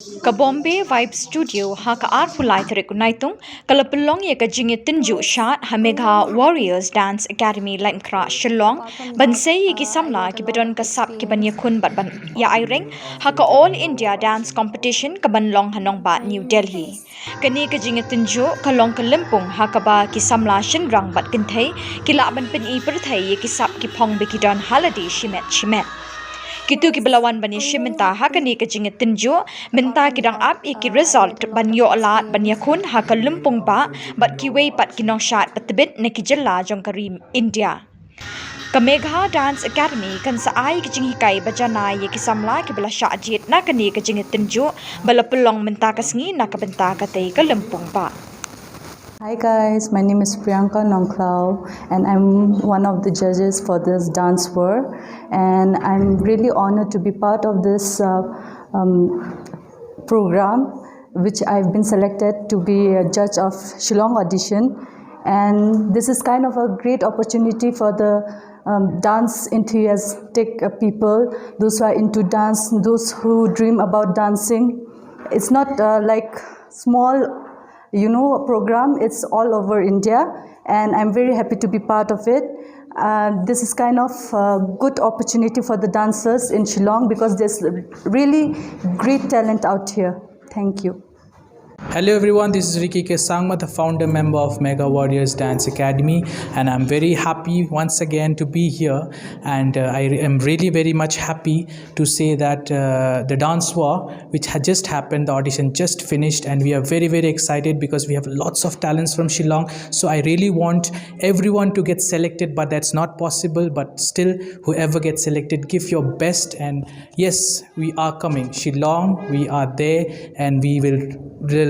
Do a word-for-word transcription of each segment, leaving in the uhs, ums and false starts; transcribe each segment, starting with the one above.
Ka Bombay Vibe Studio ha ka arphew lai tarik u Naitung ka la pynlong ïa ka jingïatynjuh shad ha Megha Warriors Dance Academy Laitumkhrah Shillong, ban sei ïa ki samla kiba don ka sap kiban ïakhun bad ban ïa aireng ha ka All India Dance Competition kaban long ha nongbah New Delhi. Kane ka jingïatynjuh ka long ka lympung ha kaba ki samla shynrang bad kynthei ki lah ban pyni pyrthei ïa ki sap ki phong ba ki don ha lade shimet shimet. Kito kiba la wan ban ïashim bynta ha kane ka jingïatynjuh mynta ki dang ap ïa ki result ban ïoh lad ban ïakhun ha ka lympung bah bad kiwei pat ki nongshad ba tbit na ki jylla jong ka ri India. Ka Megha Dance Academy kan sa ai ka jinghikai ba janai ïa ki samla kiba la shah jied na kane ka jingïatynjuh ba la pynlong mynta ka sngi na ka bynta katei ka lympung bah. Hi guys, my name is Priyanka Nongkhlaw and I'm one of the judges for this dance war, and I'm really honored to be part of this uh, um, program, which I've been selected to be a judge of Shillong audition. And this is kind of a great opportunity for the um, dance enthusiastic uh, people, those who are into dance, those who dream about dancing. It's not uh, like small, you know, program. It's all over India, and I'm very happy to be part of it. Uh, this is kind of a good opportunity for the dancers in Shillong because there's really great talent out here. Thank you. Hello everyone, this is Ricky K Sangma, the founder member of Megha Warriors Dance Academy, and I'm very happy once again to be here. And uh, I am really very much happy to say that uh, the dance war, which had just happened, the audition just finished, and we are very very excited because we have lots of talents from Shillong. So I really want everyone to get selected, but that's not possible. But still, whoever gets selected, give your best, and yes, we are coming. Shillong, we are there, and we will, will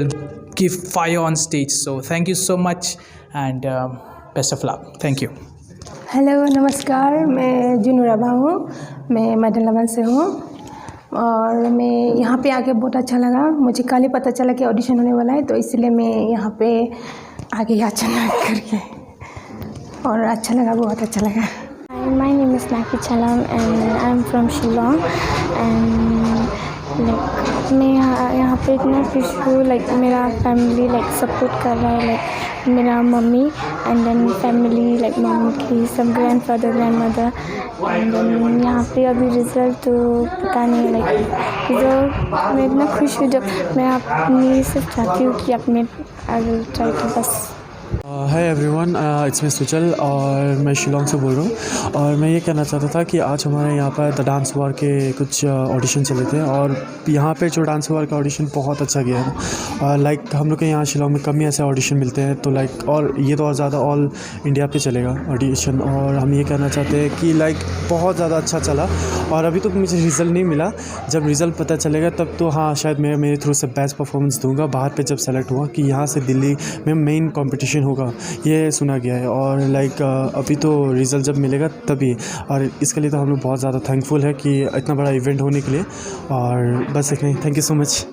give fire on stage. So thank you so much, and um, best of luck. Thank you. Hello, नमस्कार। मैं जूनू राभा हूँ। मैं मैडन लवन से हूँ और मैं यहाँ पे आके बहुत अच्छा लगा। मुझे कल ही पता चला कि ऑडिशन होने वाला है, तो इसलिए मैं यहाँ पे आके अचानक करके, और अच्छा लगा, बहुत अच्छा लगा। Hi, my name is Naki Chalam and I'm from Shillong. And like, मैं यहाँ यहाँ पे इतना खुश हूँ। लाइक, मेरा फैमिली लाइक सपोर्ट कर रहा है। लाइक, मेरा mummy and then family, like mummy की सब, ग्रैंडफादर, ग्रैंडमदर, एंड देन यहाँ पे अभी रिजल्ट तो पता नहीं। लाइक, रिजल्ट मैं इतना खुश हूँ। जब मैं अपनी सिर्फ चाहती हूँ कि अपने आई विल ट्राई टू बस। Hi everyone, it's me Sujal और मैं शिलोंग से बोल रहा हूँ। और मैं ये कहना चाहता था कि आज हमारे यहाँ पर द डांस वॉर के कुछ ऑडिशन चले थे और यहाँ पे जो डांस वॉर का ऑडिशन बहुत अच्छा गया है। लाइक, हम लोग के यहाँ शिलोंग में कम ही ऐसे ऑडिशन मिलते हैं, तो लाइक, और ये तो और ज़्यादा ऑल इंडिया पे चलेगा ऑडिशन। और हम ये कहना चाहते हैं कि लाइक, बहुत ज़्यादा अच्छा चला। और अभी तो मुझे रिजल्ट नहीं मिला, जब रिजल्ट पता चलेगा तब तो हाँ, शायद मैं मेरे थ्रू से बेस्ट परफॉर्मेंस दूंगा बाहर पे जब सेलेक्ट हुआ कि यहाँ से दिल्ली में मेन कंपटीशन होगा, ये सुना गया है। और लाइक, अभी तो रिजल्ट जब मिलेगा तभी। और इसके लिए तो हम लोग बहुत ज़्यादा थैंकफुल है कि इतना बड़ा इवेंट होने के लिए। और बस इतना ही, thank you so much।